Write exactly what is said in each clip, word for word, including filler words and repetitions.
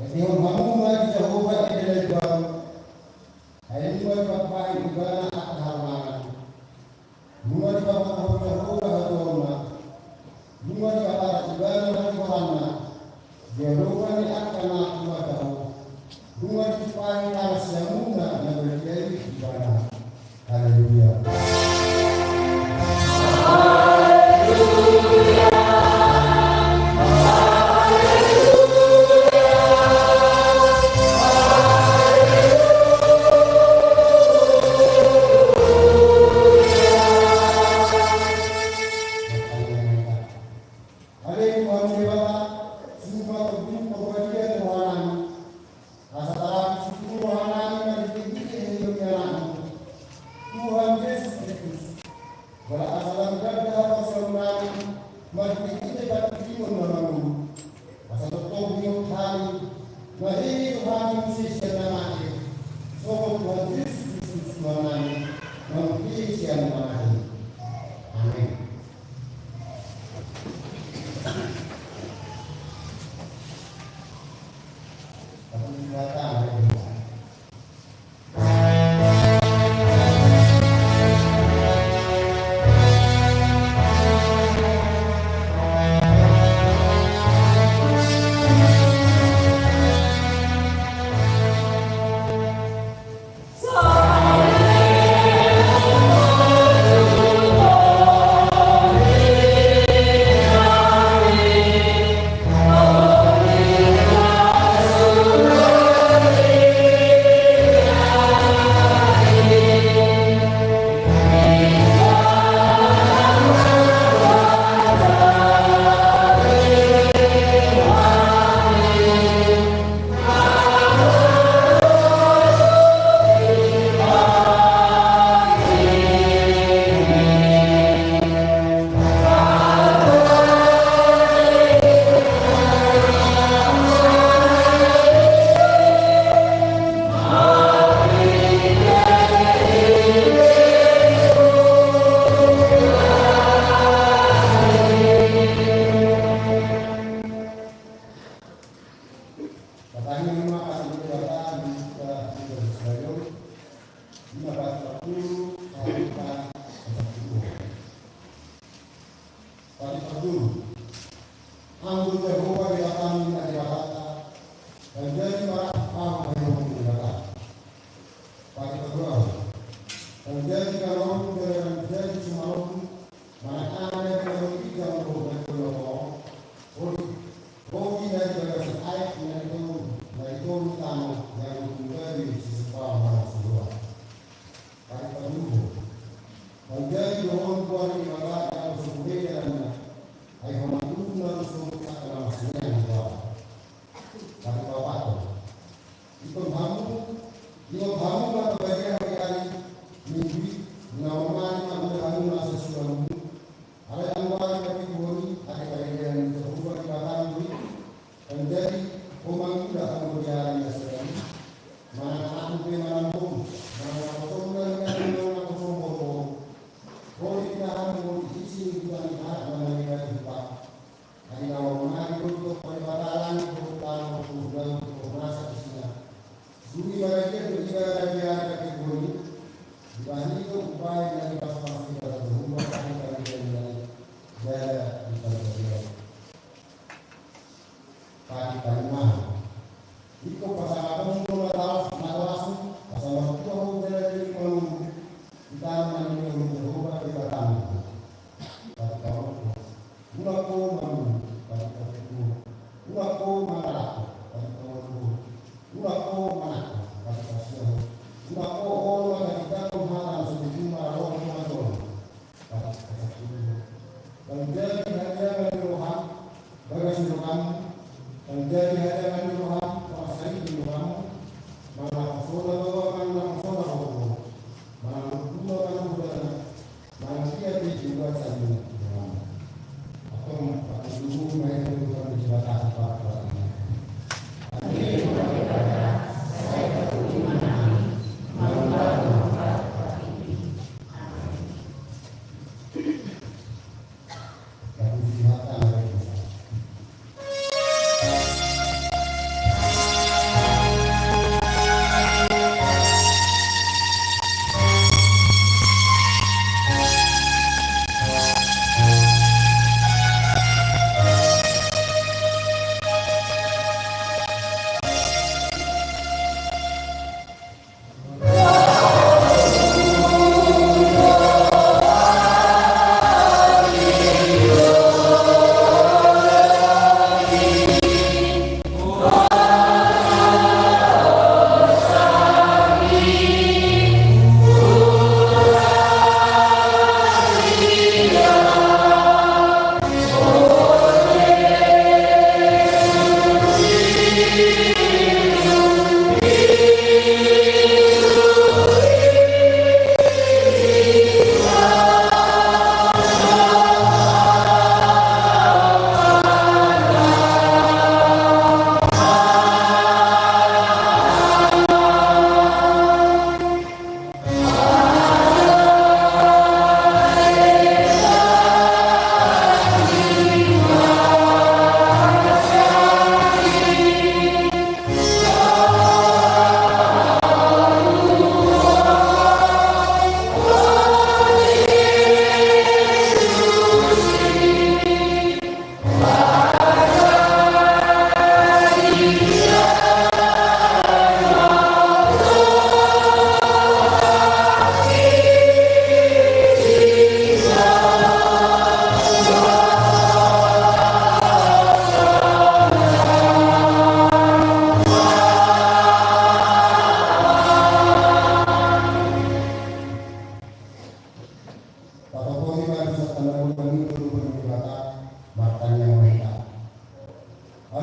Etehon hamu ma di Jahowa ende na imbaru, ai nunga dipabahen ibana angka haluaon. Nunga dipabotohon Jahowa hatuaonna. Nunga dipapatar ibana hatigoranna. Di adopan ni angka na tua tahu. Nunga ditumpahi tangan siamunna na badia i ibana. Haleluya. Ale Tuhan Debata, sumba tongtong parbadian rohanami. Asa tarapit situtu rohanami marhitehite hahinoan ni Anakmu, Tuhan Jesus Kristus. Jala asa lam ganda haporseaonnami marhitehite pangidoan na mangolu. Asa tongtong ingot hami, na hehe do hami muse sian na mate, songon Tuhan Jesus Kristus Tuhannami, na manghehe sian na mate. Amen. Patangianghon ma hami tu Debata di hita di bagasan sadari on, di na patupatupulu sahat tu na sampulu. Patupatupulu. Anggo Jahowa Debatam ninna Debatanta, manjadi marahut ahu, hai Ho Debata. Patupatupulu. Manjadi ganormu jala manjadi sumalonmu, manang aha na di ganup ginjang dohot na di dolok on. Oi, Ho i na di bagasan aek na di toru, na di toru ni tano, na di toru ni gabe, sisumpahon manang siroha. Patupatupulu. Manjadi do Ho goar ni Debata, jala so boi dalanna, ai Ho ma tutu na ro songon angka na marsinean di goarna. Patupatupulu. Ingot hamu, ingot hamu ma parbadian ari-ari Minggu i, unang ma niula hamu nasa siulaonmu. Alai anggo ari parmingguon i, ari paridean ni Jahowa Debatam do i. Manjadi ho mangiula hamu di ari na sadari i, manang anakmu pe manang boru, manang naposom na liat manang naposom boru, boi pinahanmu di isi ni huta ni halak na mangibati huta. Asa naung mangibati do Debata langit dohot tano, dohot daun dohot nasa isina. Dung i maradian do iba di ari parmingguon i, dibahen i do umbahen na dipasupasu Debata Jahowa, ari paridean i, jala di paridean i. Patupatupulu. Ingkon pasangaponmu do na talas, na talas, asa martua ho jala jadi manurut di tano na nilehon Jahowa Debatam. Patupatupulu. Unang ho manurut, patupatupulu. Unang ho mangalangka, patupatupulu. Unang ho manangko, patupatupulu. Unang ho olo manghitangkon hata na so tutu maralo tu hata on. Patupatupulu. Ndang jadi hadeangan ni roham, bagas ni roham, ndang jadi hadeangan ni roham, bagas ni roham, manang na poso na baoa, manang na poso na boru, manang na poso na boru, manang dia pe jua sandiri. Atom, patupatupulu, main dulu kami coba tahu apa. Amin.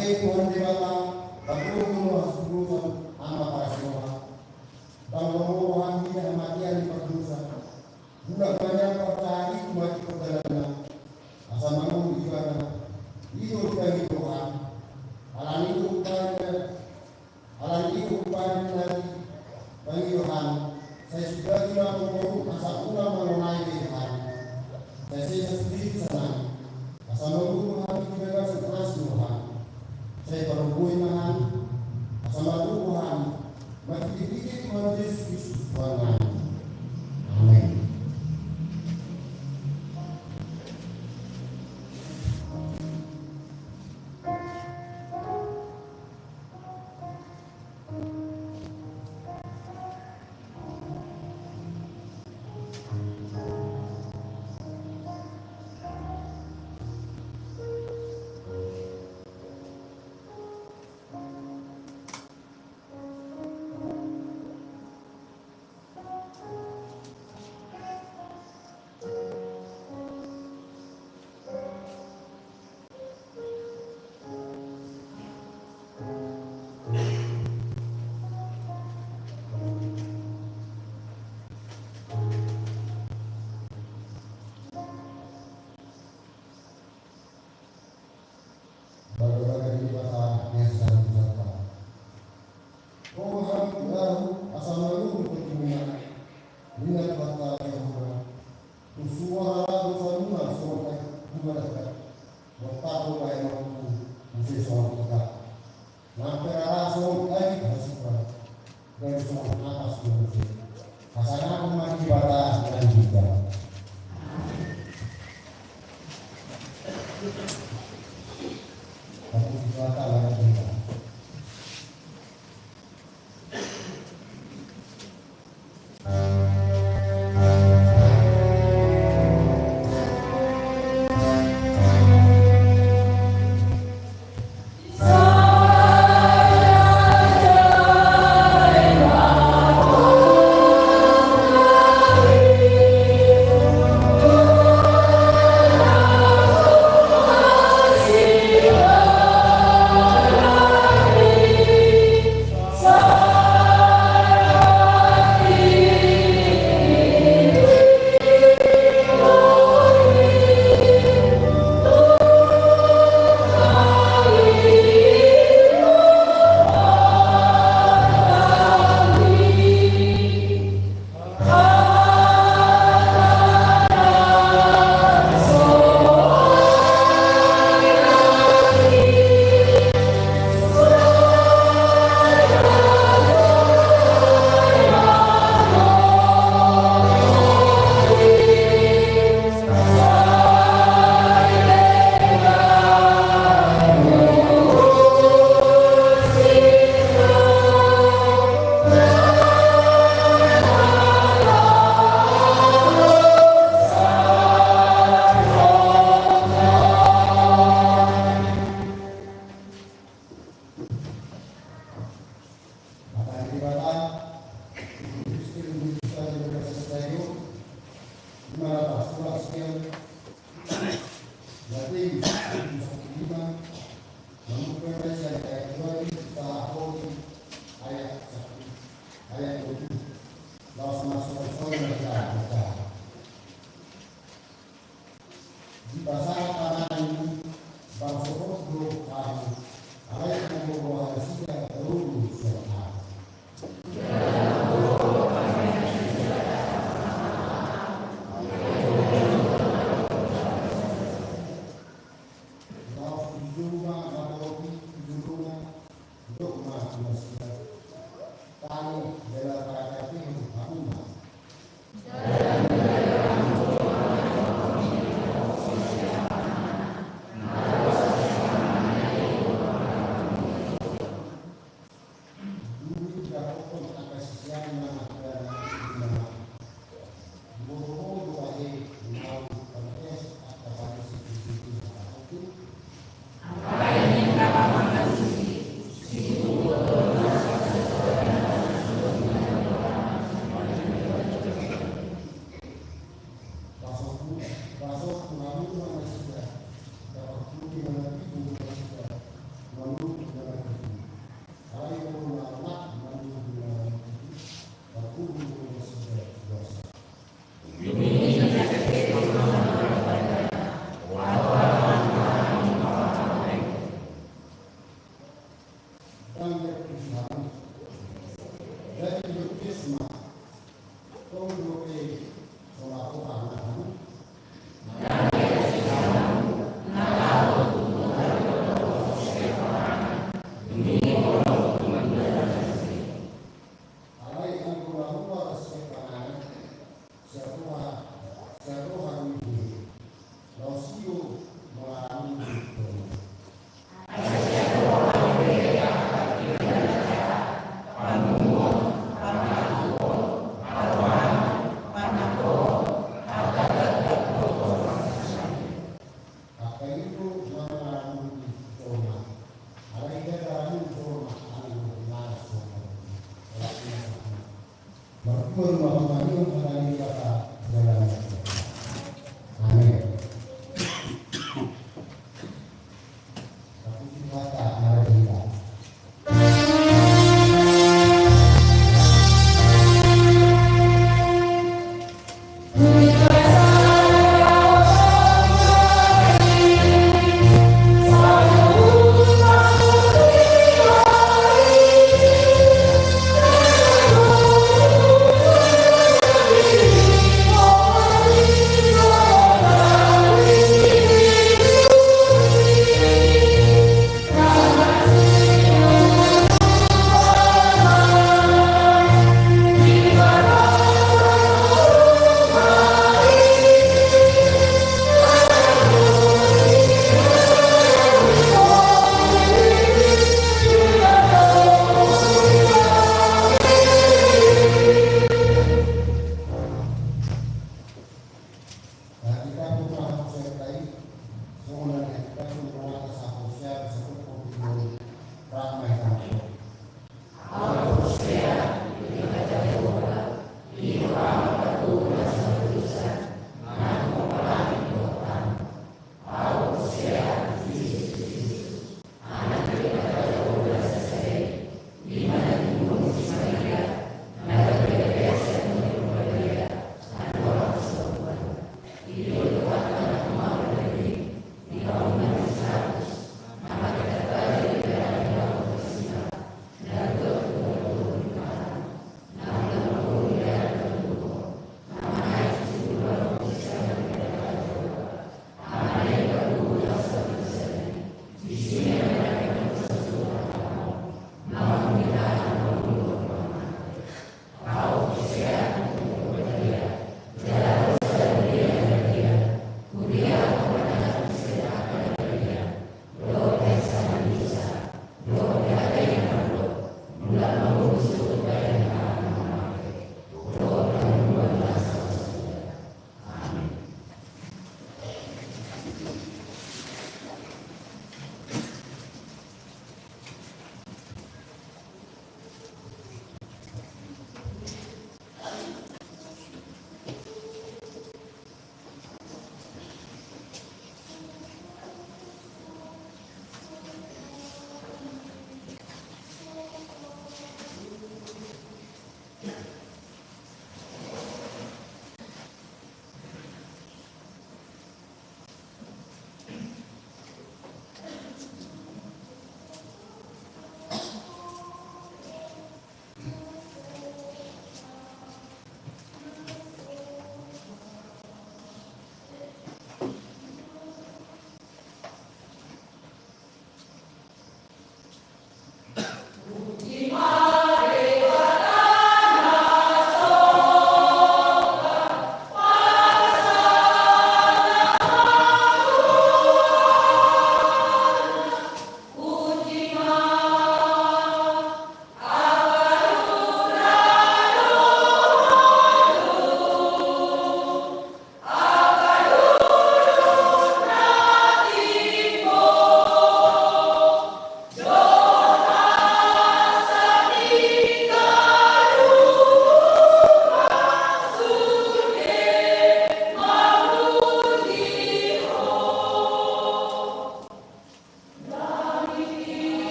Tuhan Debata, patuduhon ma hasuhuton, ama parasiroha. Ndang lomo hami di hamatean ni pardosa. Mulak ma nian parsahat i tu hami pardalanna. Asa mangolu ibana. I do dipangido hami. Alani i do umpama. Alani i do umpama na dipangido hami, sai sudati ma goarmu asa unang mangonai be hami. Sai sesa sude di sanami, asa mangolu hami di bagasan asi ni roham. Sai pargogoi ma hami, asa margogo hami, marhitehite Tuhan Jesus Kristus Tuhannami. Amen. Bagabaga ni Debata na sasatu Debata. Ro ma hami tu ahu asa mangolu tu tingkina, ninna Tuhanta Jahowa. Tung suar ara dosamuna songon aek bunga na hurang. Bontang do bahenonku muse songon itak. Nang pe rara songon aek hasuhuton. Gabe songon apas do muse. Hasangapon ma di Debata na di hita. Tapi Debata na di hita. Amin.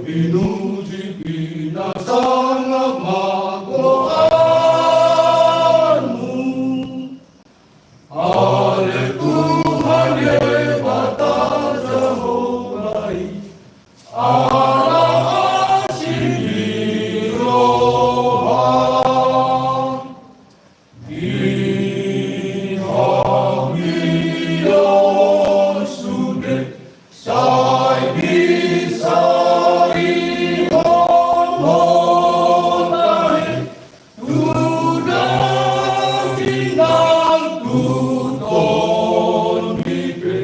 Pinuji pinasangap ma goarmu. Ale Tuhan Debata Jahowa i, ala asi ni roha. Di hami do sude sai disaihon hata i, tu daging nang tu tondi pe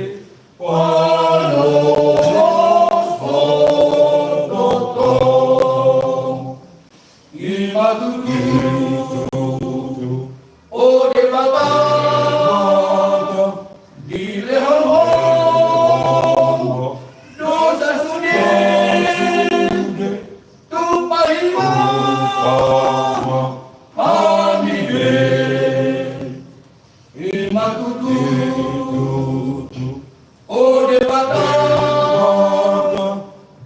panohoshon do tong. I ma tutu, o Debata, dilehon Ho ma dosa sude, tumpahi ma hami be. I ma tutu, o Debata,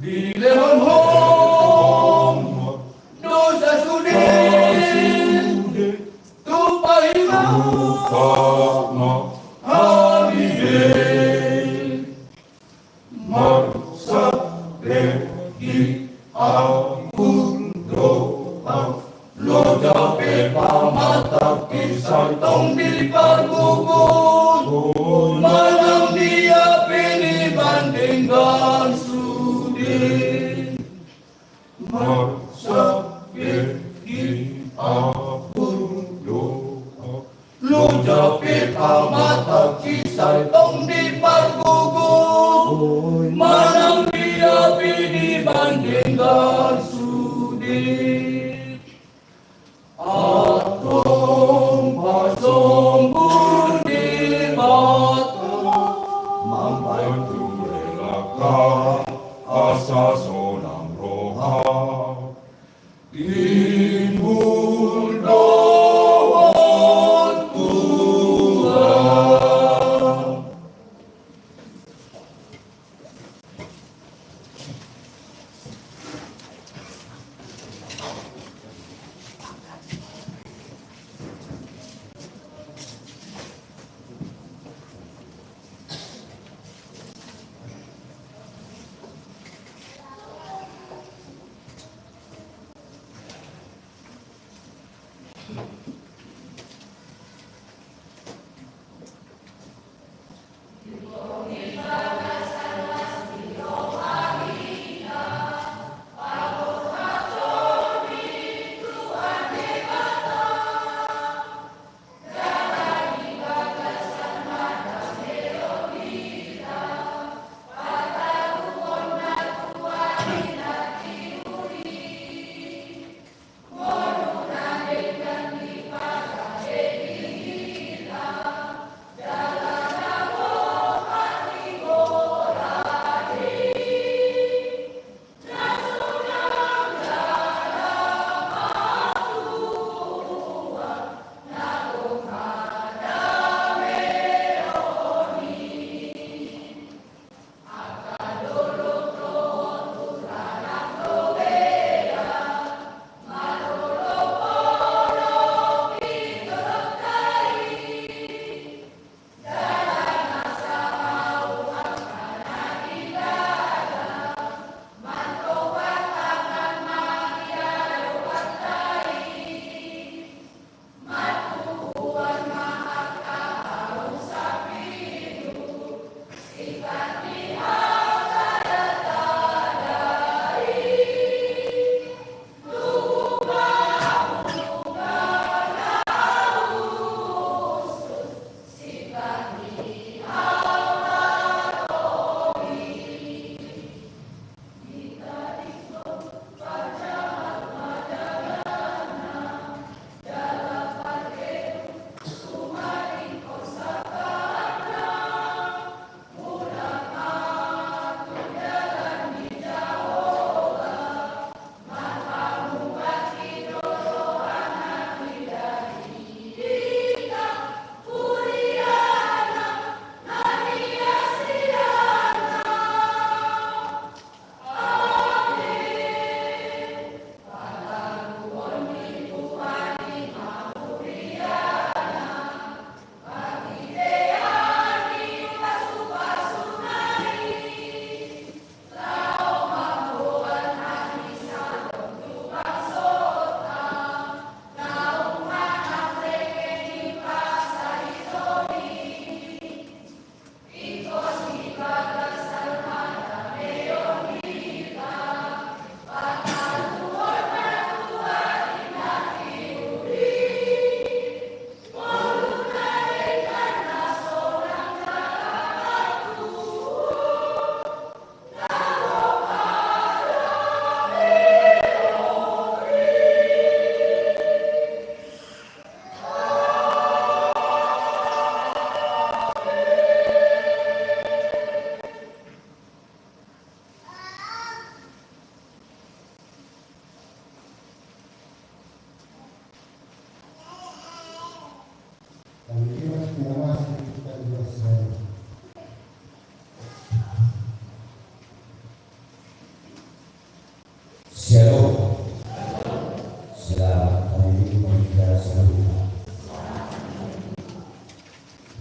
dilehon Ho ma dosa sude, tumpahi ma hami be. Marsahit di ahu do au, loja pe pamatangki sai tong dipargogo, manang dia pe nian denggan sude. Marsahit di ahu do au, loja pe pamatangki sai tong dipargogo, manang dia pe nian denggan sude. Antong pasombu Debata, mambantu hela hami asa sonang roha. Timbul do Tuhan.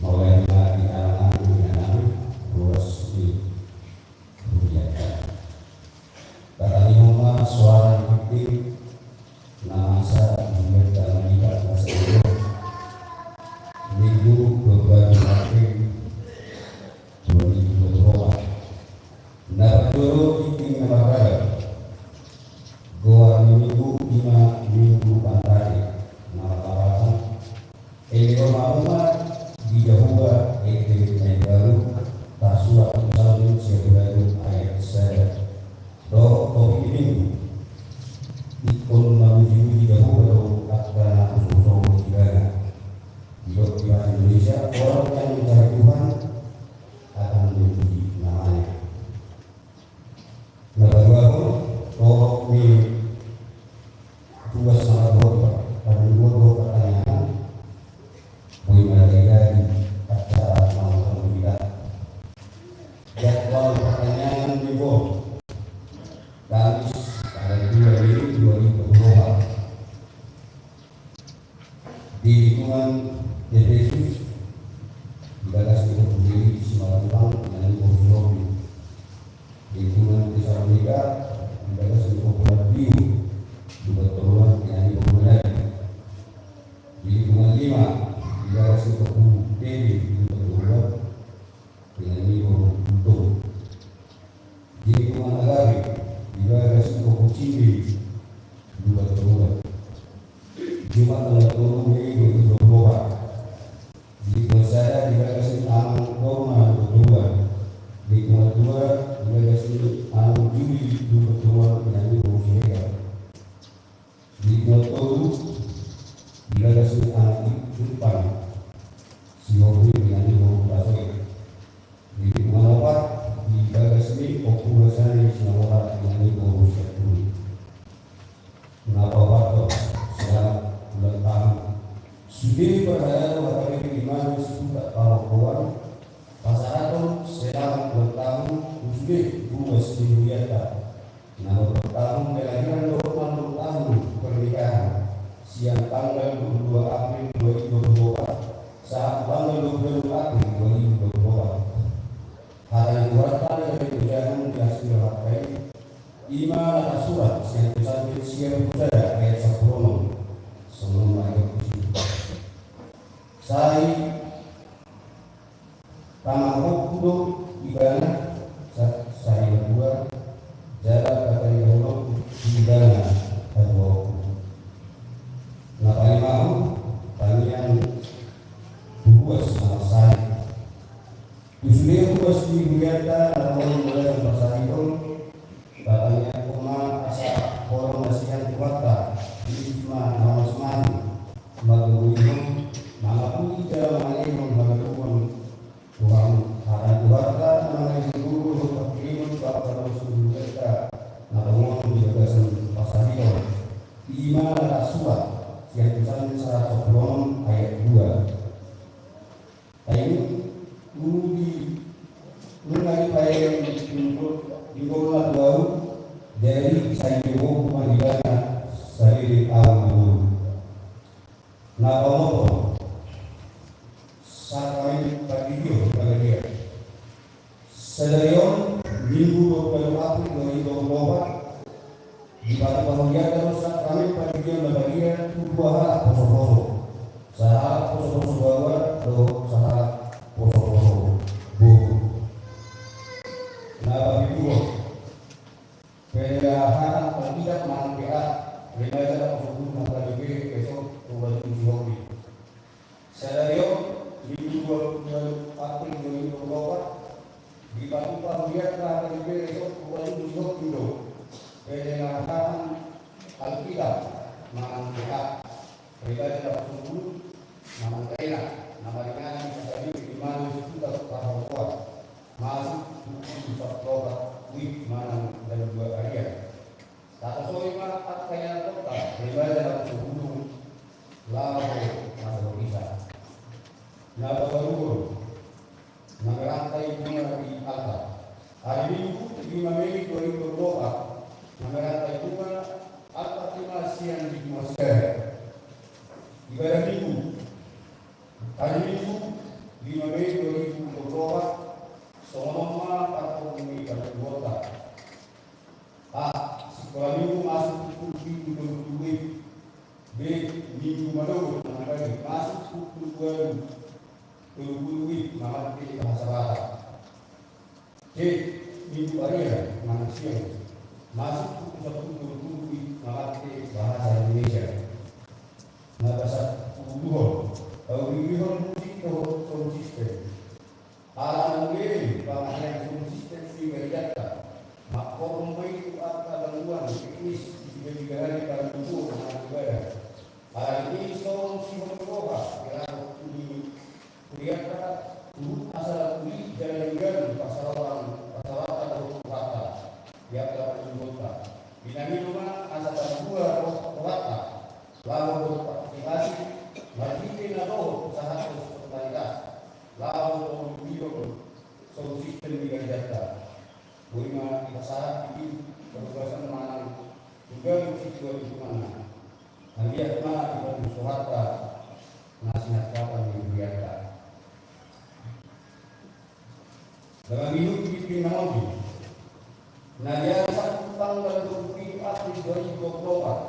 Mauliate ma di Amanta, di Inanta, ruas ni huria. Tatangianghon ma soara ni tingting na masa di huria, di Minggu dua puluh April dua ribu dua puluh opat. Na parjolo tingting na marragam. Goar ni Minggu i ma Minggu Pantare, na marlapatan: Ende on hamu ma di Jahowa ende na imbaru, tarsurat di Psalmen sia pulu ualu ayat sada. Dohot topik ni Minggu: Ingkon mamujimuji Jahowa do angka na husongosongkon Ibana. Didok di bahasa Indonesia, orang yang mencari Tuhan akan memuji nama-Nya. Na paduahon, topik ni tugas na paduahon, paduahon do partangiangan. Boi ma dagidagi acara na mangkatai hita. Jadwal partangiangan ni on: Kamis, tanggal dua Mei dua ribu dua puluh opat. Di lingkungan Efesus, di bagas ni Ompu Heli Simatupang, inang ni Ompu Robi. Di lingkungan Tesalonika, di bagas ni Ompu Matio, di Batorungan, inang ni Ompu Nadi. Di lingkungan Lima, di bagas ni Ompu Tedi, di Batorungan, inang ni Ompu Tutu. Di lingkungan Agape, di bagas ni Ompu Cimbi, di Batorungan. Jumat tanggal tolu Mei dua ribu dua puluh opat. Di lingkungan Sada, di bagas ni Amang Norma, di Batorungan. Di lingkungan Dua, di bagas ni Amang Juli, di Batorungan, inang ni Ompu Siregar. Di lingkungan Tolu, di bagas ni Amang Irfan Sihombing, inang ni Ompu Pasoi. Di lingkungan Opat, di bagas ni Ompu Hasan Sinamora, inang ni Ompu Siapuri. Na paopathon, selamat ulang tahun. Sude parhalado, habarita ni Immanuel Sikuta Pahompu an, pasahathon selamat ulang tahun tu sude ruas ni hurianta na marulang tahun kelahiran dohot marulang tahun pernikahan, sian tanggal dua puluh dua April dua ribu dua puluh opat sahat tanggal dua puluh dua April dua ribu dua puluh opat. Hata ni Tuhanta na gabe pujian di hasinta hata i, i ma na tarsurat sian Psalmen sia pulu sada ayat sampulu onom. Songon on ma i. Sai Tama hahompu do ibana sa-, sari na tua, jala patarida holongku di ibana hatuaonku. Na palimahon, tangiang tu ruas na marsahit. Tu sude ruas ni hurianta na ro di bagasan parsahiton, tatangianghon ma asa holong na sian Tuhanta, Jesus ma na mansai manggogoihon, mangampuni jala mangalehon haganupan tu hamu. Hata ni Tuhanta na mangalehon gogo dohot pangkirimon tu angka ruas ni hurianta na tongon di bagasan parsahiton, i ma na tarsurat sian Psalmen saratus sampulu onom ayat dua. Ai nunga di, nunga dipaelek inggolna tu ahu, jadi sai digogohon ma ibana saleleng ahu na boru. Na paonomhon, sakramen pandidion na badia. Sadari on, Minggu dua puluh April dua ribu dua puluh opat, dipatupa hurianta do sakramen pandidion na badia tu dua halak posoposo, sahalak posoposo baoa dohot sahalak posoposo boru. Na papituhon, peleahan Alkitab manang P A, remaja na poso boru na gabe esok tu Batu Musi Hopi. Sadari on, Minggu dua puluh dua April dua ribu dua puluh opat, dipatupa hurianta na gabe esok tu Batu Musi Hopi do peleahan Alkitab manang P A, remaja na poso boru manang P A, na maringanan di Immanuel Sikuta Pahompu an. Masuk tu buku sampulu opat wik manang dalan dua arian. Tatosoi ma angka ianakhonta, remaja na poso boru, laho na borisa. Na paduahon, na merantai bunga di altar. Ari Minggu tujuh Mei dua ribu dua puluh opat, na merantai bunga altar i ma sian di Dumasgare. Minggu manogot manang bali masuk pukul dua puluh, tolu puluh wib manang di bahasa Batak. C. Minggu arian manang siang masuk pukul sapuluh tolu puluh wib manang di bahasa Indonesia. Na pasapuluhon, paulihon musik dohot sound system. Ala na uli pangarean sound system di garejanta, mangkorhon ma i tu angka gangguan teknis di piga-piga ari parmingguon manang ibadah. Ala ni i songon sihol ni roha di raja ni hurianta, huhut asa uli jala denggan pasaoranta dohot Tuhanta di angka parmingguonta. Binanga i do ma asa tarbua rohanta laho dohot partisipasi marhite na dohot sahat tu spontanitas laho paulihon sound system di garejanta. Boi ma dipasahat di parbagason manang tu ganup situan lingkunganna. Anggiat ma dipatunjuk Tuhanta na sinangkapan ni hurianta. Dang mangihuthon di tingki na otik. Na di ari Sabtu tanggal dua puluh pitu April dua ribu dua puluh opat,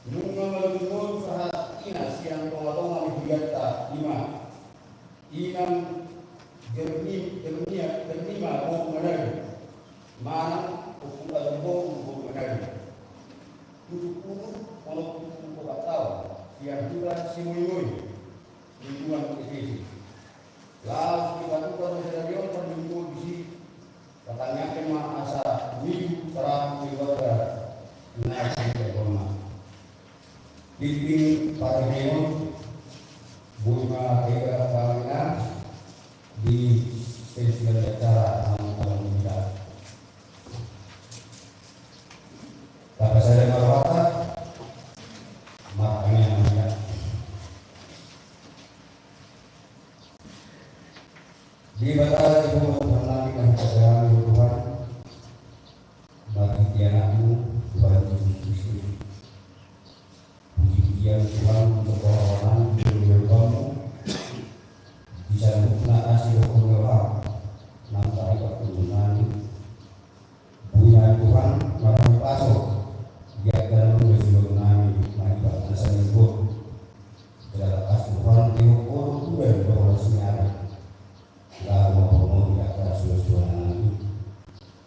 nunga malungun sahat ina sian tonga-tonga ni hurianta, ima Inang Jerni-, Jernia-, Jernima boru Manari, manang Ompu Agung boru Manari. Tutu umur onom pulu opat taon, sian Huta Simoimoi, Lingkungan S S I. Laos dipatukar ma sadari on parmingguon disi. Tangiangkon ma asa Minggu terakhir keluarga na sempurna. Tingki parmingguon, boi ma taida pangihuthon di spesial acara nang pangihuthon. Tapasada ma rohanta, martangiang ma hita. Debata Jahowa Tuhan nami na hupasada Ho Tuhan, marhite Anakmu Tuhan Jesus Kristus. Puji-pujian Tuhan, di tonga-tonga ni huriaM, di saluhutna asi dohot rohaM, nang taripat tu ngolunami. Boi nami Tuhan, marhahipason, di angka na uli sian nami, mangihuthon na sangap. Jala tangkas Tuhan, dihot Ho do udan dohot las ni ari. Laho mamboan di angka suan-suan nami.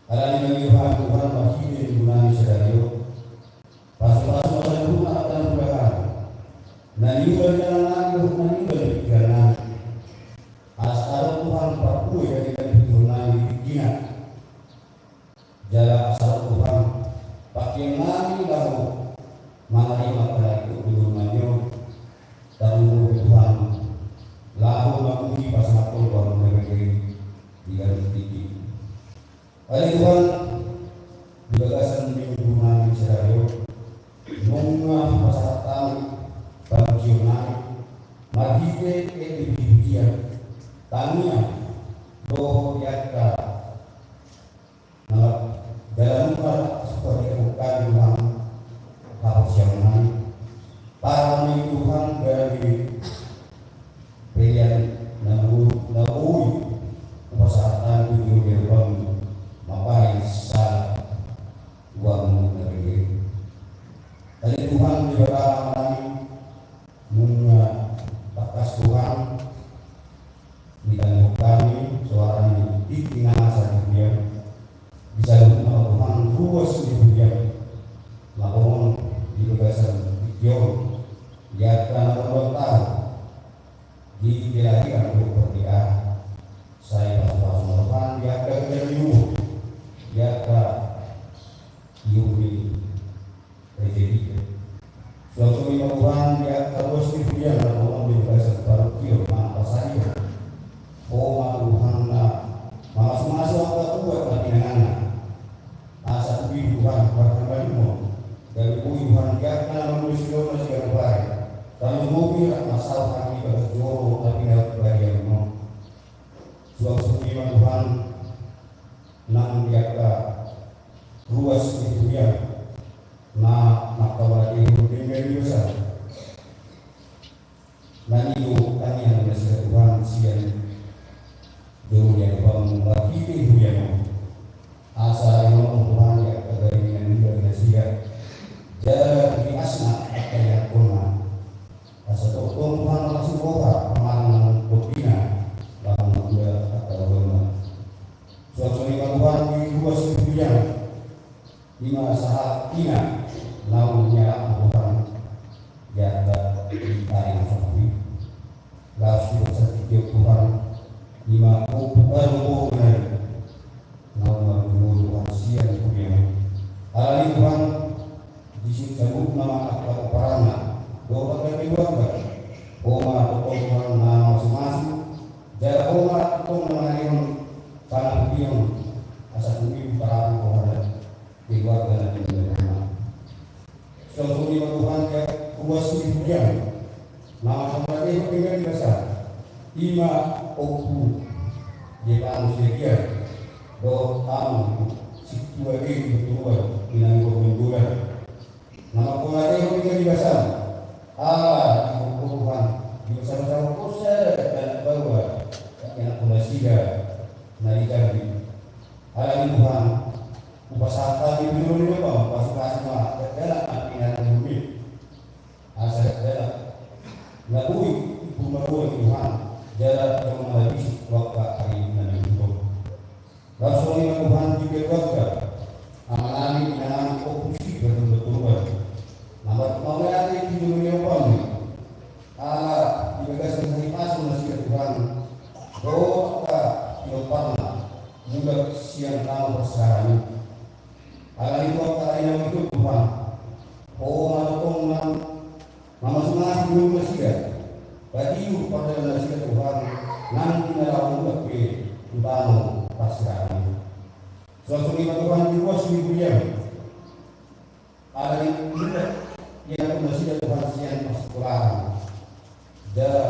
Ala ni bagi Tuhan, Tuhan, marhite Minggu nami sadari on. Pasu-pasu ma saluhutna angka na hurang. Na niula di tangan nami, dohot na niula di pikiran nami. Asa adong Tuhan, parbue dari pikiran nami di tingkina. Jala asa adong Tuhan, pangkeon nami laho manarima panariku di ngolunami on. Tarlumobi Tuhan, laho mamuji pasahathon Ho Amanta Debata di ganup tingki. Ale Tuhan, di bagasan Minggu nami sadari on, nunga pasahat hami pamujion nami, marhite ende puji-pujian, tangiang, dohot di angka na dalan nunga suka di angka Tuhan, haporseaon nami. Parmingguon Tuhan, gabe pelean na boi, na boi hupasahat hami tu joloan ni rohaM, mambahen sala tu Ho Amanta Debata. Ale Tuhan, Debata Amanami, nunga tangkas Tuhan, ditangihon hami soara ni tingki na masa di huriaM. Di saluhutna Tuhan, ruas ni huriaM. Molo di bagasan tingki on, di angka na marhite di kelahiran dohot pernikahan. Sai pasu-pasu ma Tuhan, di angka gabe ni umur, di angka iur ni rejeki. Suang songon i ma Tuhan, di angka ruas ni huriaM na ro di bagasan parungkilon manang parsahitehon. Ho ma Tuhan na mamasu-masu angka buat na pinanganna. Asa tutu Tuhan, marhamalimon. Gabe boi Tuhan, di angka na mangolu sidohot na siganup ari. Tarlumobi rap masaur hami di bagas joro na pinabadiaon. Suang songon i ma Tuhan, nang di angka ruas ni huriaM na mangkamatehon denggan ni dosa. Nang i do tangiang nasida Tuhan sian jolo ni adopanMu marhite huriaM on. Asa ro ma Tuhan di angka gabe na niula nasida. Jala di asna angka ianakhonna Ari na sahat i. Laos dipasahat Tuhan, ima ompu baru boru nai. Naung marjolo Tuhan sian huriaM. Alani Tuhan, disi saluhutna ma angka pomparanna dohot angka keluarga. Ho ma tongtong Tuhan na mamasumasu, jala Ho ma tongtong na mangalehon panapudion, asa tumimpa rapu rohana keluarga na pinilihonMa. Songon i ma Tuhan, ia ruas ni huriaM, na manghaholangehon pinggan ni basaM, ima Ompu Jepanus Siagian dohot Amang Sintua Gedi Hutturuan, inang Bornenggolan, na manghaholangehon pinggan ni basaM. Ala di Ho Tuhan, di basabasahon Ho sada anak baoa, ianakhon nasida na di Jambi. Alani Tuhan, hupasahat hami tu jolo ni rohaM, pasupasu ma dakdanak na pinangidoanMi. Asa dakdanak na boi purba boru Tuhan, jala jolma na bisuk tu angka ari na naeng ro. Laos songon i ma Tuhan di keluarga amanami, inanami, Ompu Siagian dohot Hutturuan, na mauliate tu jolo ni rohaM. Ala di bagasan hahipason nasida Tuhan, dohot angka pinomparna, mulak sian tano parserahan i. Alani i tu angka ari na naeng ro Tuhan, Ho ma tongtong na mamasumasu nasida, patiur pardalan nasida Tuhan, nang di na laho mulak pe tu tano parserahan i. Songon i ma Tuhan di ruas ni huriaM. Alani i, ianakhon nasida Tuhan sian parsikolaan, jala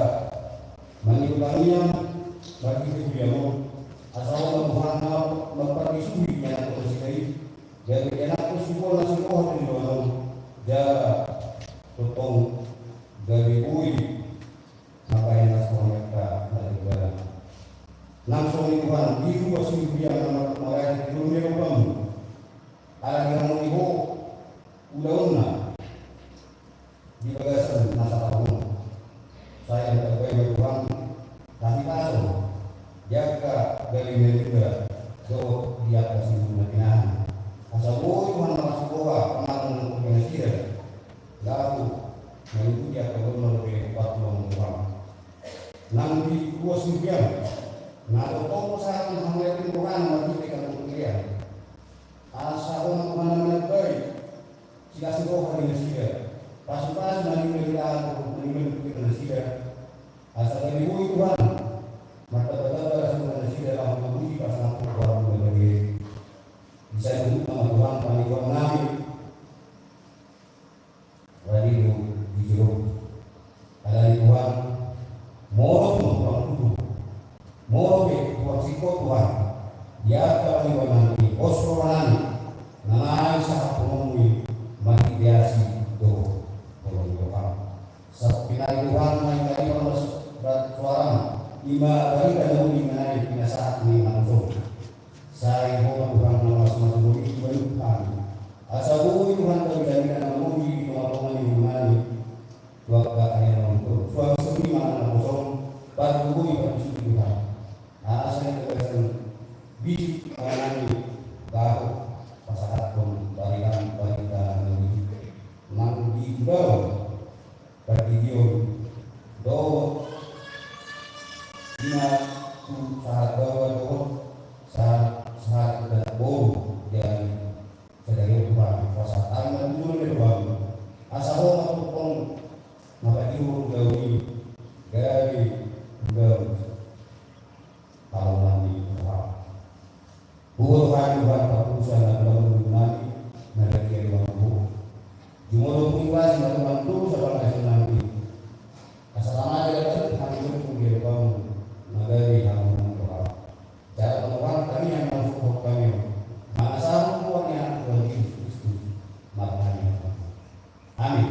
mangido tangiang marhite huriaM on, asa Ho ma Tuhan na mambisuhi ianakhon nasida i, gabe ianakhon siboan na sai roha tu joloan on, jala tongtong gabe boi mangkaringas roha ni angka na denggan. Nang songon i Tuhan, di ruas ni huriaM na mauliate tu jolo ni rohaM. Ala di hamu ni Ho ulaonna di bagasan masa tano on. Sai ditambai ma Tuhan hahipason di angka gelleng na niula dohot di angka sibuhut na pinahan. Asa boi Tuhan marasi roha pamangan ni nasida, laho mangihut angka ulaon na dope patulak Tuhan. Nang di ruas ni huriaM, na tongtong pasahathon hamu i tu rohana marhite angka pangkilehon. Asa Ho ma Tuhan na manambai silas ni roha ni nasida, pasupasu na niula ni roha ni nasida. Asa gabe boi Tuhan martambatamba las ni roha ni nasida laho mambuat pasangaphon rohaM na badia i. Di saluhutna ma Tuhan pangidoannami. Rade do di jolo. Alani Tuhan, molo tung pangkudu, molo pe tung singkop Tuhan, di angka pangidoannami, pos rohanami, na naeng sahatkononMu i marhite asi dohot holong ni rohaM. Sahat pinari Tuhan, naeng tarima ma suaraM, ima barita na uli na naeng pinasahat ni na husok. Sai Ho ma Tuhan na mamasumasu, boi Tuhan, asa boi Tuhan gabe dalihan na mangolu di tongatonga ni ngolunami tu angka ari na naeng ro. Suang songon i ma na kosong, pargogoi parbisuhi Tuhan. Asa di bagasan bisuk na naeng ro, pasahathon barita, barita na uli nang di ulaon partingkian dohot di na tu sahat baoa dohot sahat, sahat anak boru, jadi sadari on Tuhan, pasahat hami ma tu jolo ni rohaM, asa Ho ma tongtong na patihor ulaon i gabe ulaon palomoan ni rohaM. Huboto hami Tuhan, parpunguan na ulaon ni ngolunami na badia di rohaM. Jumolo pun iwasi ma Tuhan dosa pangasionami, asa tama jala tatu hami dohot di rohaM na gabe hamu na rohaM. Jala Tuhan, hami yang masuk rohaM, mangasahon Tuhan yang Tuhan Yesus Kristus, marhami. Amin.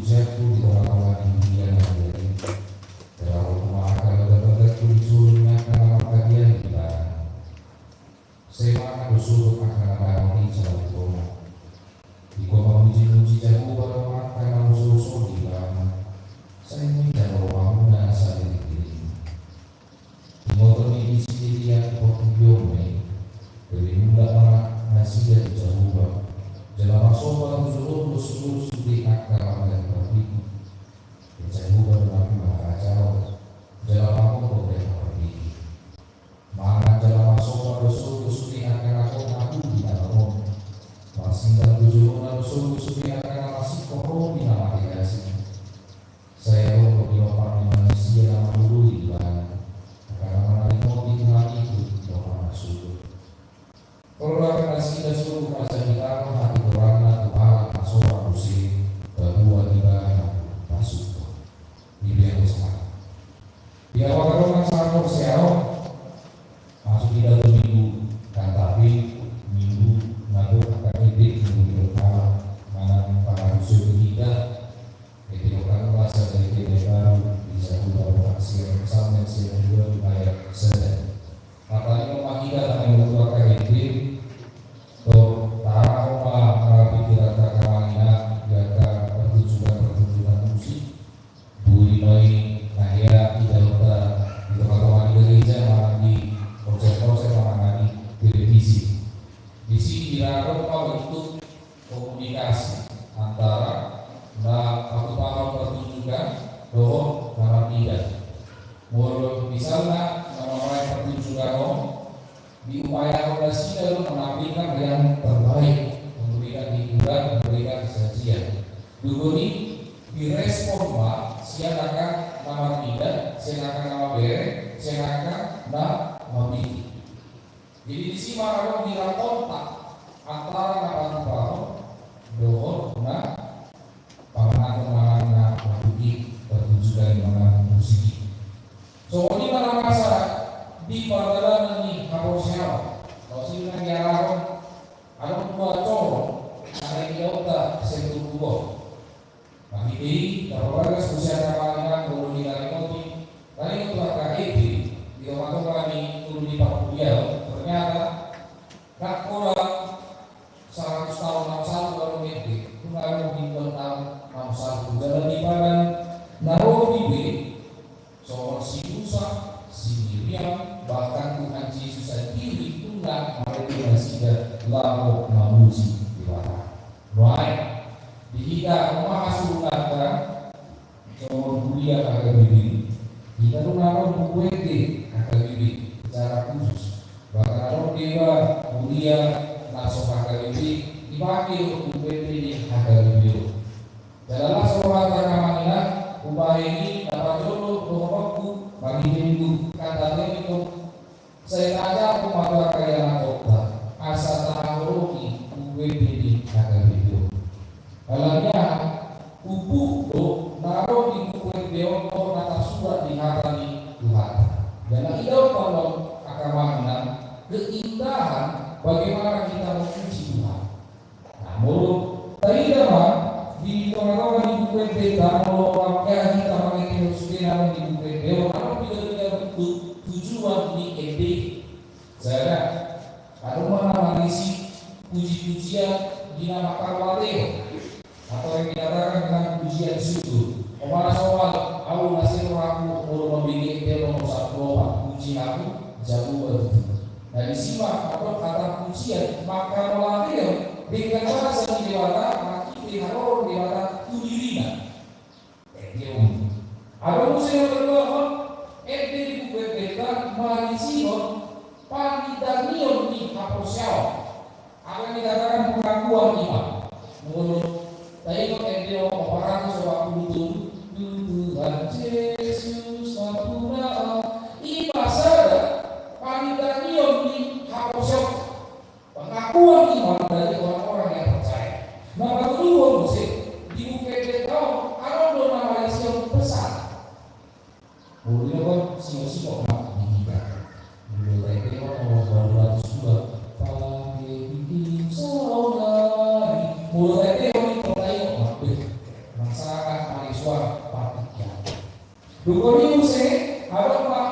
siapku di tonga-tonga ni dunia na liat i. Jala ro ma angka bangga-banggaku di jolo ni angka na marhadian di Ibana. Sai mangan do sogot angka na baru i jala di tona. Ingkon mamuji-muji Jahowa do angka na uso-uso di Ibana. Sai manjalo rohamuna salelenglelengna. Ingoton ni disi di liat portibi on ma i, gabe mulak ma nasida tu Jahowa, jala marsomba tu jolona do sude angka marga ni parbegu. Ia Jahowa do na hula harajaon, jala pangondok do na parbegu. Mangan jala marsomba do sude angka na gok na uli na mamon. Marsingkap tu jolona do sude angka na marsingkop ro di na mate gasing. Sai adong do pinompar ni manusia na mangalului Ibana, angka na manarimoti Tuhan i tu pinompar na sogot. Tolhas nasida sogot ma sahitahon hatigoranna tu halak na so ra muse paboa Ibana pasupot. Di biang usaha. Di awal-awal na sahat muse ahu. Masuk di dalam minggu, kan, tapi minggu na gok angka ende, minggu di depan, manang pangadu sogo kita, ende okan masa dari ende baru, bisa juga berhasil, sampai siang dua dibayar sedang. Katanya rumah kita, tapi untuk angka ende, tuh, taruh rumah, rapi kita, angka mangan, di angka pertunjukan-pertunjukan musik, Boi ma i na hea idaonta di tonga-tonga ni gareja manang di konser-konser manang di televisi. Disi dirarom ma bentuk komunikasi antara na patupahon pertunjukan dohot na marnida. Molo misalna na mamaen pertunjukan on, diupayakan nasida do menampilkan yang terbaik, memberikan hiburan, memberikan sajian. Dung i direspon ma sian angka na marnida, sian angka na mamereng, sian angka na mambege. Jadi disi ma adong hira kontak antara na patupahon dohot na pamananghon manang na mambege pertunjukan manang musik i. Songon i ma na masa di pardalanan ni haporseaon. Laos i na diarahon adong dua coro na idaonta sian turpuk on. Marhite i tapabagas muse angka mangan, molo ditaringoti, taringot tu angka ende di tonga-tonga ni ngolu ni parkuliaon, ternyata ndang pola saratus taon na salpu adong ende, nunga adong ribuan taon na salpu. Jala di padan na ro be, songon si Musa, si Miriam, bahkan Tuhan Jesus sandiri nunga marende nasida laho mamuji Debata. Nuaeng, di hita on ma hasurunganta, songon huria H K B P, hita do na ro buku ende H K B P secara khusus. Bahkan adong deba huria na so H K B P, dipake do buku ende ni H K B P on. Jala las rohanta angka mangan, umbahen i na parjolo dohononku marhite minggu, kan tateon i tong. Sai tajaha ma tu angka ianakhonta asa tahaholongi buku ende ni H K B P on. Alani aha? Umpuhon do na ro di buku ende on dohot na tarsurat di hata ni Tuhanta. Jala idaonta do angka mangan keindahan bagaimana kita memuji Tuhan. Nah, molo taida ma di tonga-tonga ni buku endenta, molo angka hita mangetehon sude na ro di buku ende on, adong piga-piga bentuk tujuan ni ende. Sada, adong ma na marisi puji-pujian di na mangkaholongi, atau yang dikatakan dengan pujian syukur. Umpama songon ahu na sering aku molo mambege ende nomor sampulu opat, puji aku, jago baru. Nah, disi ma adong kata pujian, mangkaholongi, dengan bahasa ni Debata, marhite haroro ni Debata tu dirina. Ende on. Adong muse na paduahon, ende di buku endenta marisihon pangidangion ni haporseaon. Apa yang dikatakan pengakuan iman? Molo taingot ende on, opat ratus opat puluh tolu, Tuhan Jesus Nampuna. I ma sada pangidangion ni haporseaon. Pengakuan iman dari orang-orang yang percaya. Na patoluhon muse, di buku endenta on adong do na marisihon pesan. Molo didok on, singkop-singkop ma di hita. Molo taendehon nomor dua ratus dua, pake bikin saudari. Molo taendehon i, molo taingot ma, beh, masyarakat Dung i muse, adong ma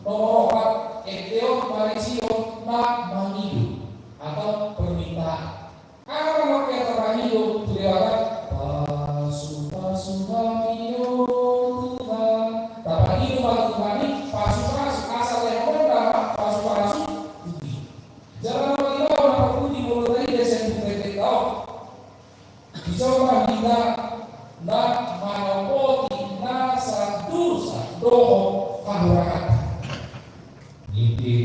nomor opat, ende on, marisi on na mangido atau permintaan. Aha ma na tapangido tu Debata? Pasupasu hami, o Tuhan. Tapangido ma tu Tuhan i pasupasu, asa lehononna ma pasupasu tu i. Jala na parpudi molo taida sian buku Ende on, dijou ma hita na manopoti nasa dosa dohot hahuranganta. Ende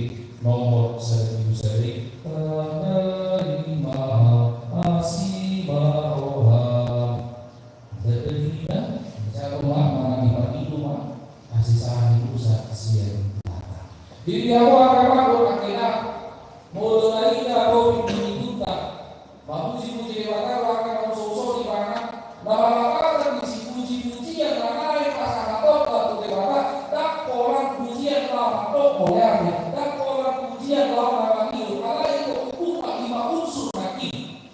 nomor sada pitu sada i, tarima asi ma roham. Jadi, misalnya, manang dipangido ma hasesaan ni dosa sian Debata. Jadi, dia mau angka mangkok, akhirna molo taida topik ni Minggunta, mamuji-muji Debata, angka na so-so di mana, na marlapatan di sipuji-pujian na naeng pasahatonta tu Debata, ndang holan pujian laho mandok mauliate, ndang holan pujian laho na mangido, alai ito umbuka i ma unsur nangkin.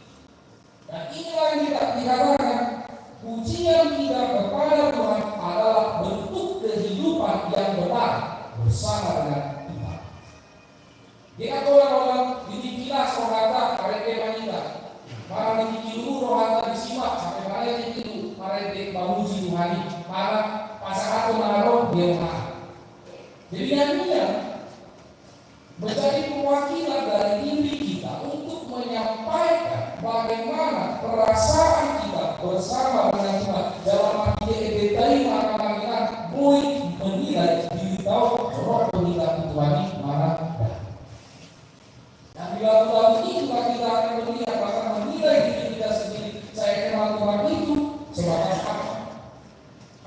Dan inilah yang kita dikatakan, pujian kita kepada Tuhan adalah bentuk kehidupan yang benar bersama dengan Tuhan. Dia kata orang-orang di tingki las rohanta marende mangido, manang di tingki luhut rohanta disimak sampe marende mangido, marende mamuji Tuhan i, manang pasahaton na ro dia. Jadi, yang ini menjadi perwakilan dari diri kita untuk menyampaikan bagaimana perasaan kita bersama dengan Tuhan. Dalam arti ende tadi, maka kita boleh menilai diri tahu, jorok penilaian Tuhan ini mana. Dan di lagu-lagu itu, kita akan melihat, bahkan menilai diri kita sendiri. Saya kenal Tuhan itu sebatas apa?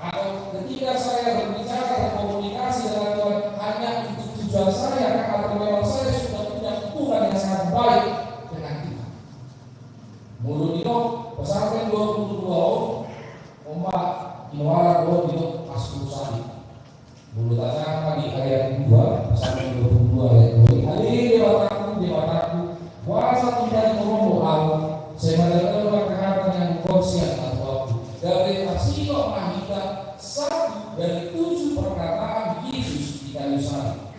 Atau ketika saya berbicara, berkomunikasi dengan Tuhan hanya untuk tujuan saya, kan? Atau memang saya sudah punya hubungan yang sangat baik dengan Tuhan? Molo didok Psalmen dua puluh dua on, on ma, ino ala do didok Psalmen. Molo tajaha di ayat dua, Psalmen dua puluh dua ayat dua, ale Debatangku, Debatangku, boasa tung tadingkonon Ho ahu, sai mandalani angka hata ni hagogoonku sian hatuaonku. Gabe tarsingkop ma hita satu dari tujuh perkataan Yesus di kayu salib.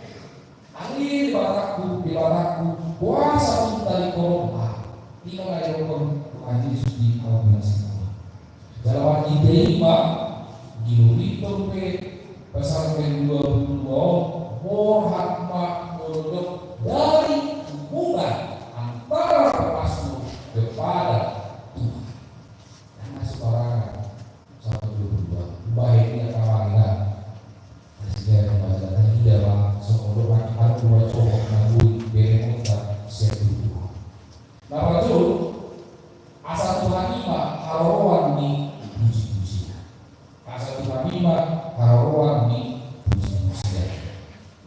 Ale Debatangku, Debatangku, boasa tung tadingkonon Ho ahu. Ino na didokkon Tuhan Yesus di adopan ni sinamot. Jala marhite i ma, diuliton pe Psalmen dua puluh dua on, borhat ma molo didok dari hubungan antara pemazmur kepada Tuhan. Karena sembarangan, Psalmen dua puluh dua, baik ia kamarina. Sehingga membaca tadi dia ma, songon dok mati, aku dua cokok na bui, bere mota, siap dulu. Na parjolo, asa Tuhan i ma haroroan ni puji-pujian. Asa Tuhan i ma haroroan ni puji-pujian.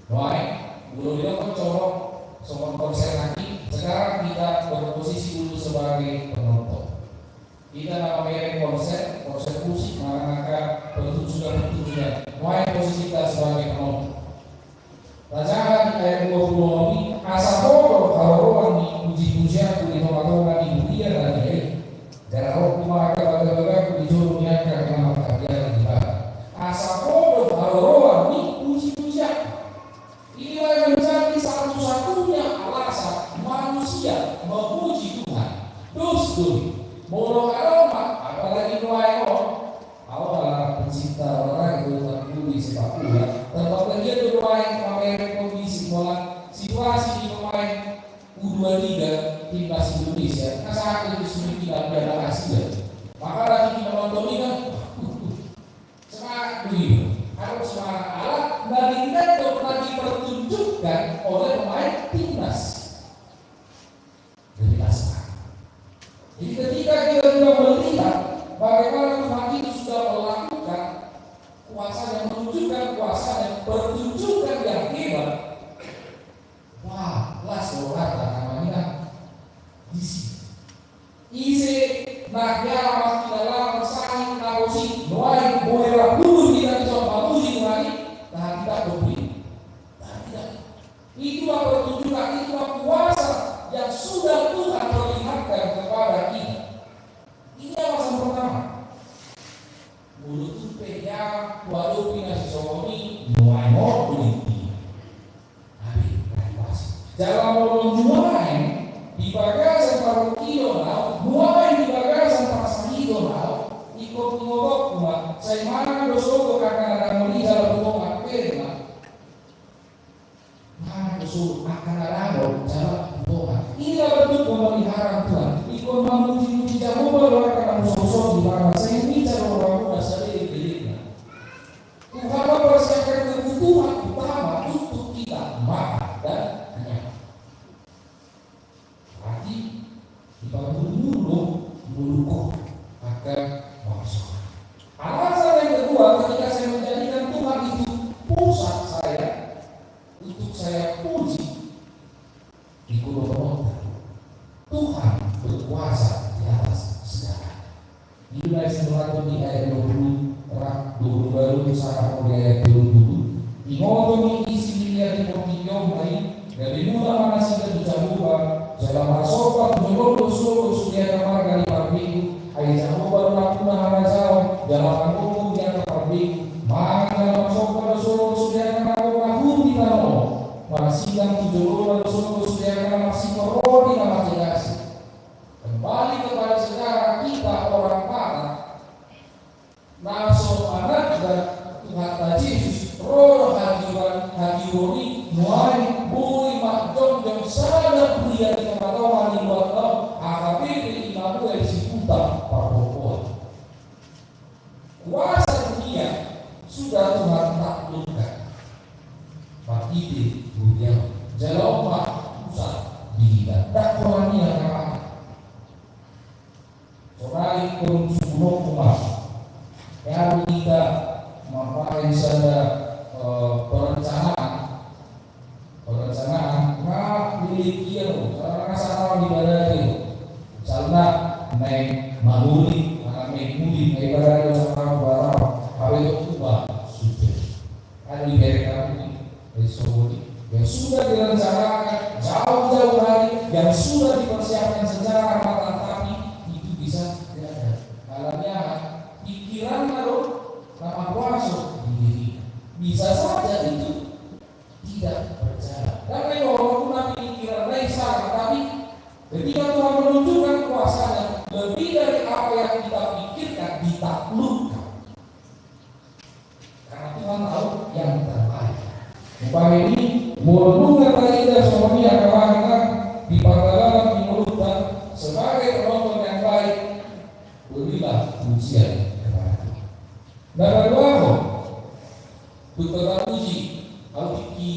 Nuaeng, molo didok cokok songon konser nangkin, sekarang kita berposisi dulu sebagai penonton. Kita na mamereng konser, konser musik, manang angka pertunjukan-pertunjukan. Nuaeng posisi kita sebagai penonton. Tajaha di ayat dua puluh onom i, asa Ho do haroroan ni puji-pujianku di tonga-tonga ni huria na dia i. Garahonku ma angka bagabaga di jolo ni angka na marhabiaran di Ho. Asa Ho do haroroan ni puji-pujianku. Inilah yang menjadi satu-satunya alasan manusia memuji Tuhan. Dos do i. Molo adong ma, apalagi nuaeng on, Au ala pencinta olahraga do, tarlumobi sepak bola. Terbagian do pemain, pamereng kondisi bola, situasi di pemain U dua tiga timnas Indonesia. Asa itu semifinal Piala Asia. Maka lagi kita nonton ini kan, semangat begitu. Harus semangat ala, dari itu pernah dipertunjukkan oleh pemain timnas. Jadi, ketika kita juga melihat bagaimana Tuhan itu sudah melakukan kuasa, yang menunjukkan kuasa dan pertunjukan yang hebat, wah, las rohanta, namanya di sini. Ise na hea mangkilalakan sahit na bosik, nuaeng boi rap dulu kita bisa mamuji Tuhan i, nah, tidak berpikir. Nah, tidak. Itulah pertunjukan, itulah kuasa yang sudah Tuhan perlihatkan kepada kita. Ini alasan pertama. Molo tung pe hea huadopi na Ingkon mamuji-muji Jahowa do angka na musogot di bagasan i, sai ngincar rohamuna saleleng-lelengna. Tuhan mempersiapkan kebutuhan utama untuk kita makan dan kenyang. Berarti diparburu-buru do ngolungkon angka bangso. Alasan yang kedua, ketika saya menjadikan Tuhan itu pusat saya, untuk saya puji, ingkon dohononta, Tuhan berkuasa di atas segalanya. Di ayat satu di ayat dua puluh, ra, dua puluh baru, sahat di ayat dua puluh. Ingotom i isi ni liat di portibi on i, gabe mula ma nasida tu Jahowa, jala marsomba tu jolo ni sorgo sude angka marga ni parbegu, ai Jahowa do nampuna harajaon, jala panggogo di angka parbegu, mangan jala marsomba do sorgo sude angka na gok mahur di tano on, marsidang tu jolona do sorgo sude angka na marsingkor ro di na mate gasi. Kembali kepada sejarah kita orang Batak, na so mananda Tuhanta Jesus, ro do hatiuron, hatiuron i nuaeng boi ma jongjong sada huria di tonga-tonga ni luat na on, H K B P Immanuel Sibuta Parbongkoan. Kuasa dunia sudah Tuhan taklukkan marhite huria on. Jala on ma pusat di hita. Ndang holan i angka amang. Sonari ingkon sungkunonku ma, gabe hita mambahen sada, eh, perencanaan. Perencanaan, nga milik ia do, karena nga sataon di badan i do. Misalna, naeng manguri, naeng manguri, naeng badan i do sataon, dua taon. Hape tong tuba, sudah. Kan diberek kami, dari Sogodi. Yang sudah direncanakan jauh-jauh hari, yang sudah dipersiapkan secara matang, tapi itu bisa gagal. Alani aha? Pikiranna do na makuaso di diri. Bisa saja itu tidak berjalan. Karena itu, walaupun nanti pikiran lain salah, tapi ketika Tuhan menunjukkan kuasa-Nya, lebih dari apa yang kita pikirkan ditaklukkan. Karena Tuhan tahu yang terbaik. Umpama i, molo nunga taida songon i angka amang inang di pardalanan ni ngolunta sebagai penonton yang baik, berilah pujian kepada Tuhan. Na paduahon, tung tapuji, au tingki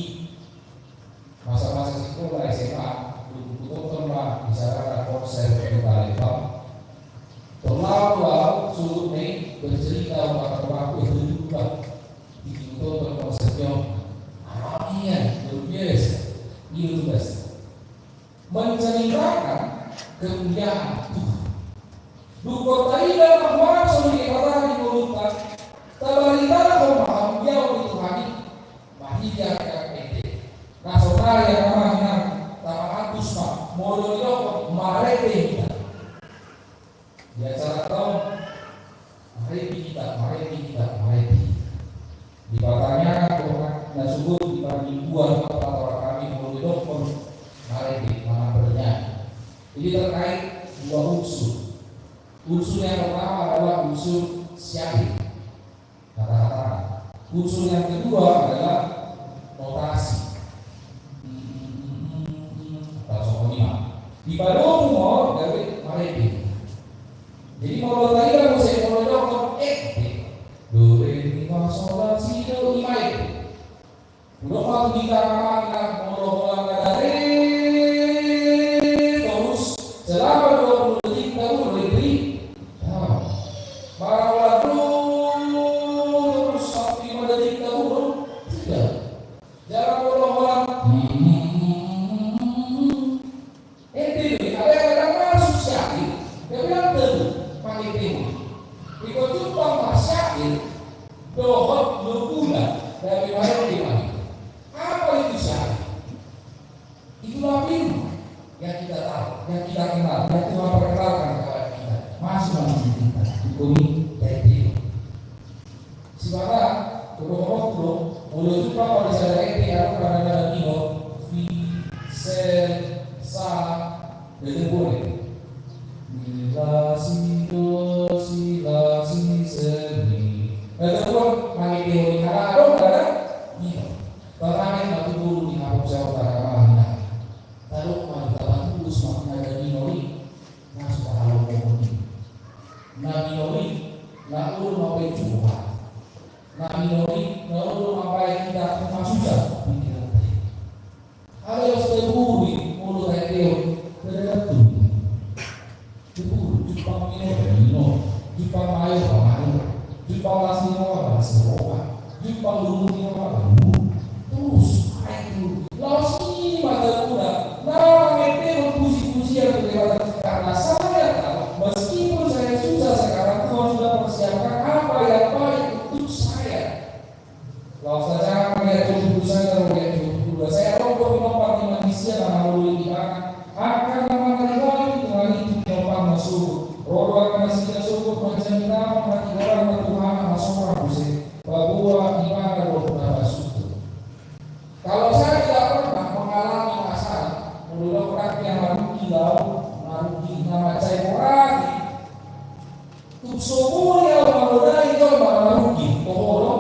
masa-masa sikola S M A, tung hutongtong ma di saluhutna konser di Palembang. Tong laho do au, suhut ma i bercerita umpama tu aku, itu juga. Di hutongtong konser i on. Ah, iya, luar biasa. Iya, tugas. Menceritakan kemuliaan Tuhan. Dung taida ma kuaso ni Debata di ngolunta, tabaritahon ma hamuliaon ni Tuhan i, marhite angka ende. Na sonari angka amang inang, tapahatus ma, molo didokkon marende hita. Di acara taon, marende hita, marende hita, marende hita. Dipertanyakan, na sogot di parmingguan, apa orang kami mau didokkon marende, mana bernyanyi. Ini terkait dua unsur. Unsur yang pertama adalah unsur syair. Kata-kata. Unsur yang kedua adalah notasi. Kata songon i ma. Dipadomu ma on gabe marende. Jadi molo taida muse molo didokkon ende. Do, re, mi, fa, sol, la, si, do, i ma ende. Molo ma tu hita angka amang inang, molo holan na dare torus selama dua puluh detik, tolu detik. Nah, molo holan do torus sampe lima detik, tolu, sudah. Jala molo holan, hmm, ende do i, alai ndang masuk syair, gabe ndang tolu, mangende. Ingkon jumpang ma syair dohot loguna, gabe marende ma i. Apa itu syair? Itulah firman yang kita tahu, yang kita kenal, yang Tuhan perkenalkan kepada kita. Masuk dalam diri kita. Ingkon i taende. Sipata, dohononku do, molo jumpang ma di sada ende, adong do na nidok, fi, sol, sa, na denggan. Mi, la, si, do, si, la, si, sol, mi. Na denggan, mangende hita, adong do na nidok. Tangkas ma tu boru ni haposan angka amang inang. Tadok ma, tapatulus ma na nidok i. Masuk molo mambaen jumpa. Na minori, na olo mambaen hita masusa pikiran. Alai os tebu i molo taendehon, tergantung. Jumpang minor, minor. Jumpang mayor, mayor. Jumpang las ni roha, las ni roha. Jumpang luhut ni roha, luhut. Terus, ayo. Laos i ma taruna. Nah, mete puji-pujian tu Debata. Karena saya tahu, meskipun saya susah sekarang, Tuhan sudah persiapkan apa yang baik untuk saya. Laos tajaha ma di ayat tujuh puluh satu sampai ayat tujuh puluh dua. Sai adong do pinompar ni manusia na mangoloi ibana, angka na mangadopi Tuhan i tu pinompar na sogot. Ro do angka nasida sogot manjalo hatigoran na Tuhan na masorang muse, paboa ibana do na pasugo. Kalau saya tidak pernah mengalami masalah, molo didok nangkin marugi, laho marugi, na mansai borat i. Tung so boi au manodai jolma na marugi, toho do?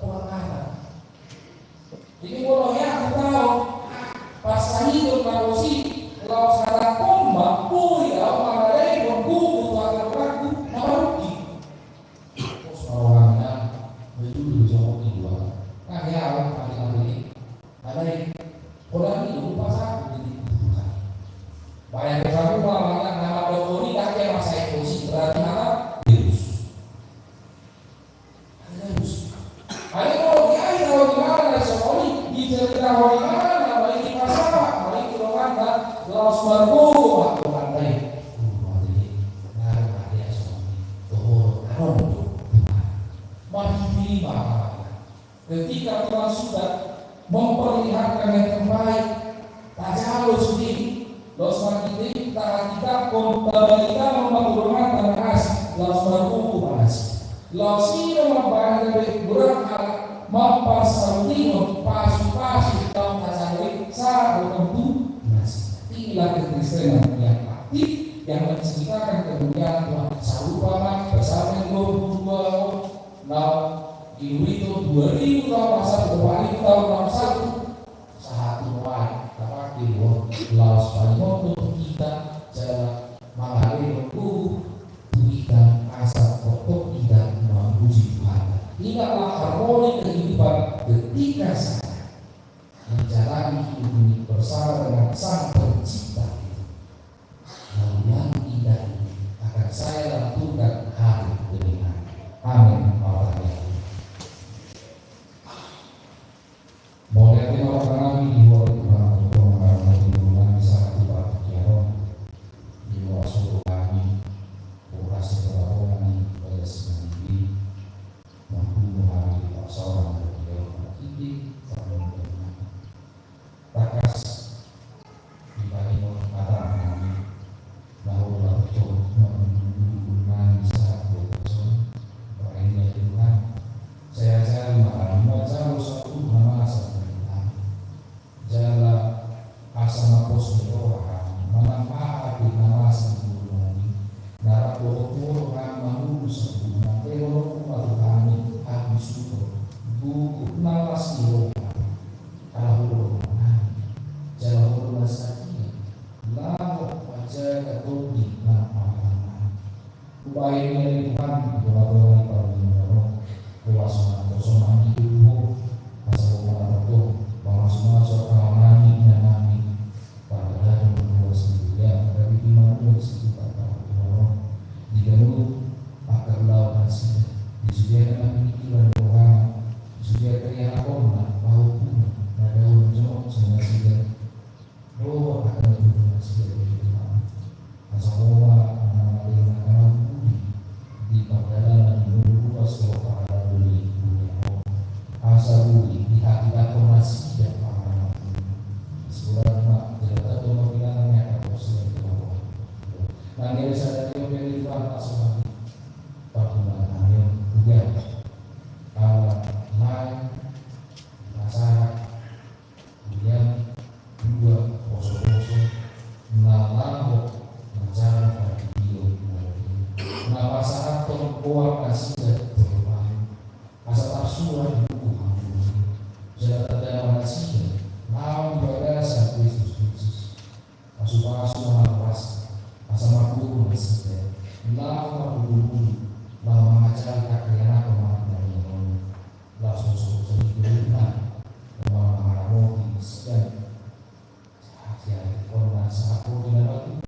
Kurang ajar. Jadi molo hea hutaon, pasahiton na bosi, laos harapon ma boi au mangalehon gogo tu angka donganku na marugi. Pos ma rohana, bejulu songon i dua. Kan hea au mati-mati ni. Alai, holan i do upa saku di Tuhan. Bayangkan saku ma, na mandok on i, kan hea masahi bosi, berarti hata, Yesus. Alai molo diaritahon ibana na songon i, diceritahon ibana na maringi pasahat, maringi donganna, laos margogo ma donganna i. Mate, na ro mate songon i, toho do, adong do Tuhan. Marhite i ma. Ketika Tuhan sudah memperlihatkan yang terbaik, tajalo sude i, laos marhite i tahatitakkon, tabaritahon ma tu dongan na asing, laos margogo ma nasida. Laos i do mambahen gabe godang halak mamparsaulihon pasupasu naung tajalo i sahat dohot tu nasida. Inilah kekristenan yang aktif, yang menceritakan kemuliaan Tuhan. Sarupa ma psalmen dua puluh dua on, na di Lurito dua ribu taon masa, dua ribu taon masa tu sahat tu nuaeng, tapake do on laos paingothon tu hita jala mangalehon gogo tu hita asa tongtong hita mamuji Tuhan. Ingatlah harmoni kehidupan ketika saya menjalani hidup ini bersama dengan Sang Pencipta itu. Lagu-lagu indah ini akan saya lantunkan hari demi hari. Amin. Martangiang. Mauliate ma roha nami di Ho Tuhan, Tuhan, Tuhan, Tuhan, Tuhan, sahat tu partingkian on. Di luar suruh kami, bukas setelah kami, pada senang diri, mampu mengalami persoalan dari Ho, kita, sama dengan Tangkas dipaingot hata nami, na olo tong mangulungi nami sahat tu boso, baen ma Tuhan. Sai ajari ma hami manjalo saluhut na masa di hami. Jala asa mapos ni roha hami manang aha pe na masa di ngolu nami, na rap dohot tu roha hami mangolu saluhutna, pe holongi ma tu hami hapisuhon, gogo, na las ni roha. Ala Ho do dongan nami, jala Ho do na sadia laho manjaga tondi nang amang nami. Hubahen ia ale Tuhan, di tongatonga ni parmingguon on, Ho asa manang kosong nami tu Ho, asa Ho manang tongtong mamasumasu angka amang nami, inang nami, pardalan ni ruas ni dunia, gabe di manuan situtu parmingguon on, di ganup angka ulaon nasida, di sude angka pingkiran ni rohana, di sude angka ianakonna, pahompu na, na dao jonok sian nasida, dohot angka na tutu nasida di Tuhan. Asa Ho ma na mangalehon angka na umpudi di pardalanan ni ngolu ruas dohot paradalan ni dunia on. Asa boi dihatidakkon nasida pangarangan. Sebenarnya ma, jelas tu ma pinangan ni angka porsi yang Tuhan. Nang ia sadari on pe ale Tuhan asa boi. Patungan nami on, udah. Ala lae, pasahat, udah, dua, poso-poso, na laho manjalo partingkian na, na pasahathon goar nasida tu Tuhan. Asa tarsurat di buku hangoluan, jala tardama nasida laho di bagasan Kristus Jesus. Pasupasu ma na horas, Asa marhubung ma sida, laho marhubung, laho mangajari angka ianakhon marhubung, laho songon songon i do hita, laho mangaramoti sida. Sahat ia hita on na sahat on na bagus.